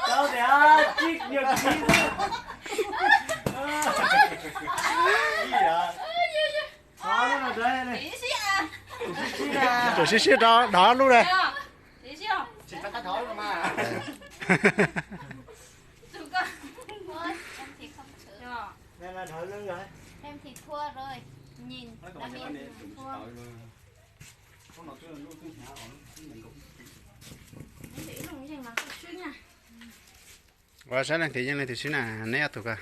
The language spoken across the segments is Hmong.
Tau tias tsib nyuag kis xwb. Tus sib sib rau dhov lub na. Ua saib leej twg yeej leej twg sib na, neb ob tug ko.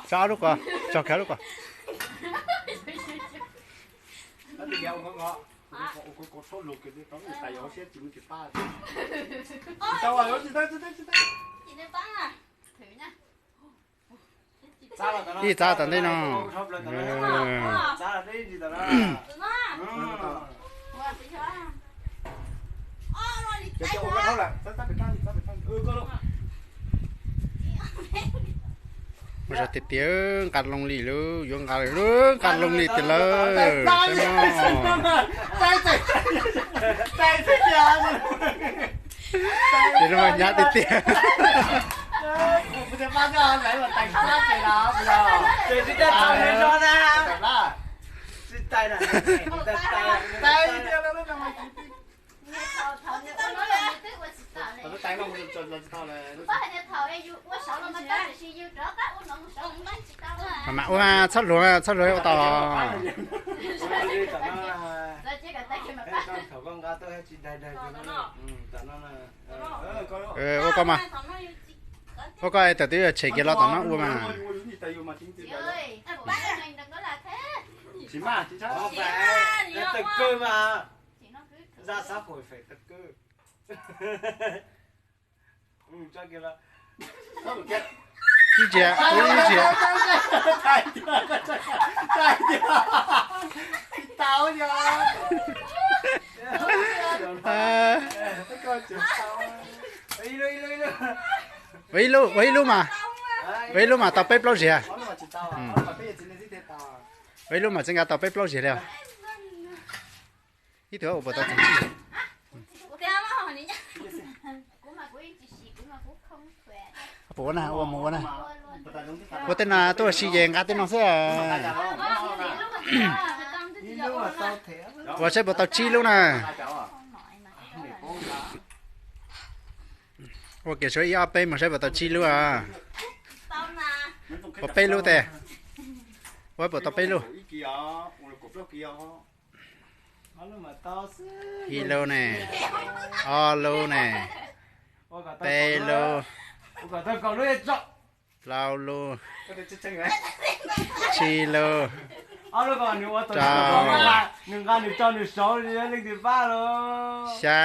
Tso ob lub ko, tso kiag lub ko. Ib txab tom ntej no. Ua zog tiag tiag, nqa loo li lawm, yuav nqa lawm, nqa loo li tiag lawm. Ces no mas nyab tiag tiag. Mam ua, txhob luag, txhob luag ua tau. Ua koj mas, ua koj es tam twb tshem kiag los tom no ua mas. Ib ntsia, ib ntsia. Ua ib lub, ua ib lub mas, ua ib lub mas tau peb plaub ziag. Ua ib lub mas txij nqa tau peb plaub ziag li. Ib tug ua puas tau txog tsib. Puas ua na, ua mus ua na. Ua tej no tuaj ua si ces nqa tej no xwb. Ua saib puas tau tsib lub na. Ua kiag suav ib ob peb mus saib puas tau tsib lub. Ua peb lub tes. Ua puas tau peb lub. Ib lub ne, ob lub ne, peb lub, plaub lub, tsib lub, rau, xya,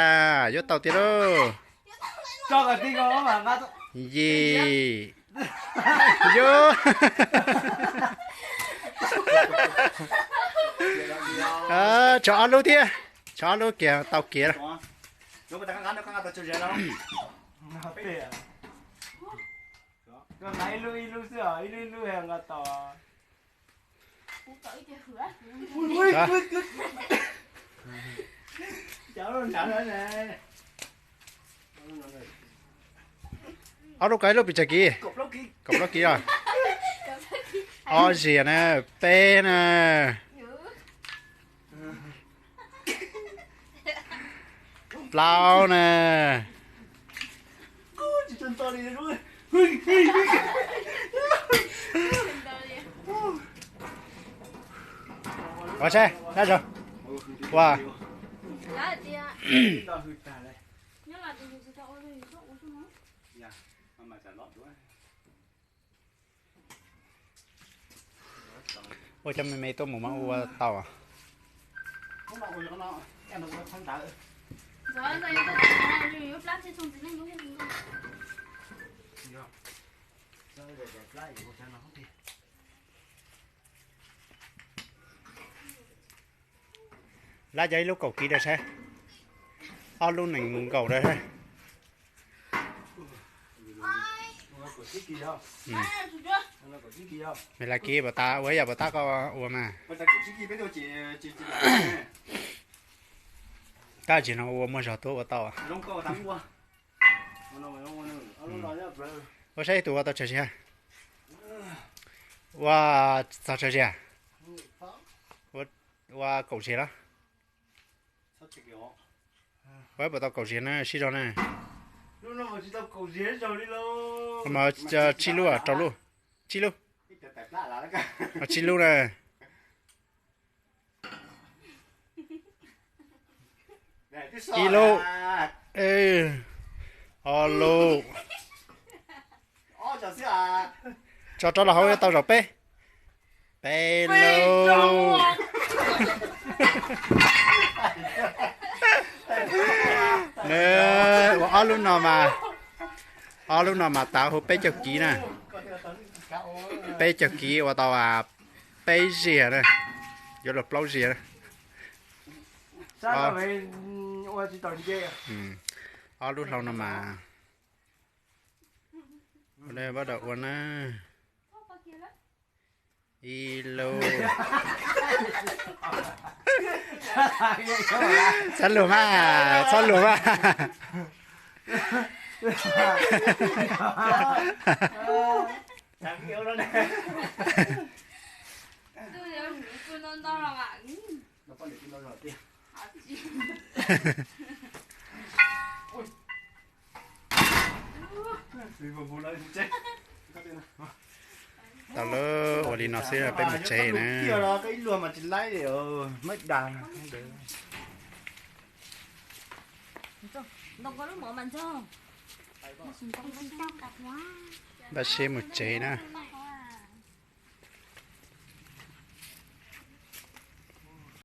yuav tau tiag lauj. Yim, yuav, tshuav ob lub thiab, tshuav ob lub kiag tau kiag. Ob lub ko ib lub pes tsawg kis? Kaum plaub kis os. Ob ziag na, peb na, plaub na. Ua saib, dab zog. Ua, ua cov me me tuaj mus mas ua tau. Lab cov ib lub kaum kis rau saib. Ob lub nees nkaum rau saib. Me la kiv puas tas ua ib yam puas tab koj ua mas. Tab sis no ua muaj zog tuab ua tau. Ua saib tus ua tau tsawg ziag. Ua txog tsawg ziag. Ua kaum ziag los? Ua puas tau kaum ziag na, sib zog na. Mas tsib lub, rau lub, tsib lub. Tsib lub na. Ib lub, ob lub. Tso rov los hauv tau zaum peb. Peb lub. Ua ob lub no mas, ob lub no mas tav hu peb caug kiv na. Peb caug kiv ua tau peb ziag na, yuav luag plaub ziag na. Ob lub hlau no mas, ua dab ua na. Ib lub. Txhob luag mas, txhob luag mas. Tau lawm, ua li no xwb peb mus tsev na. Npaj siab mus tsev na.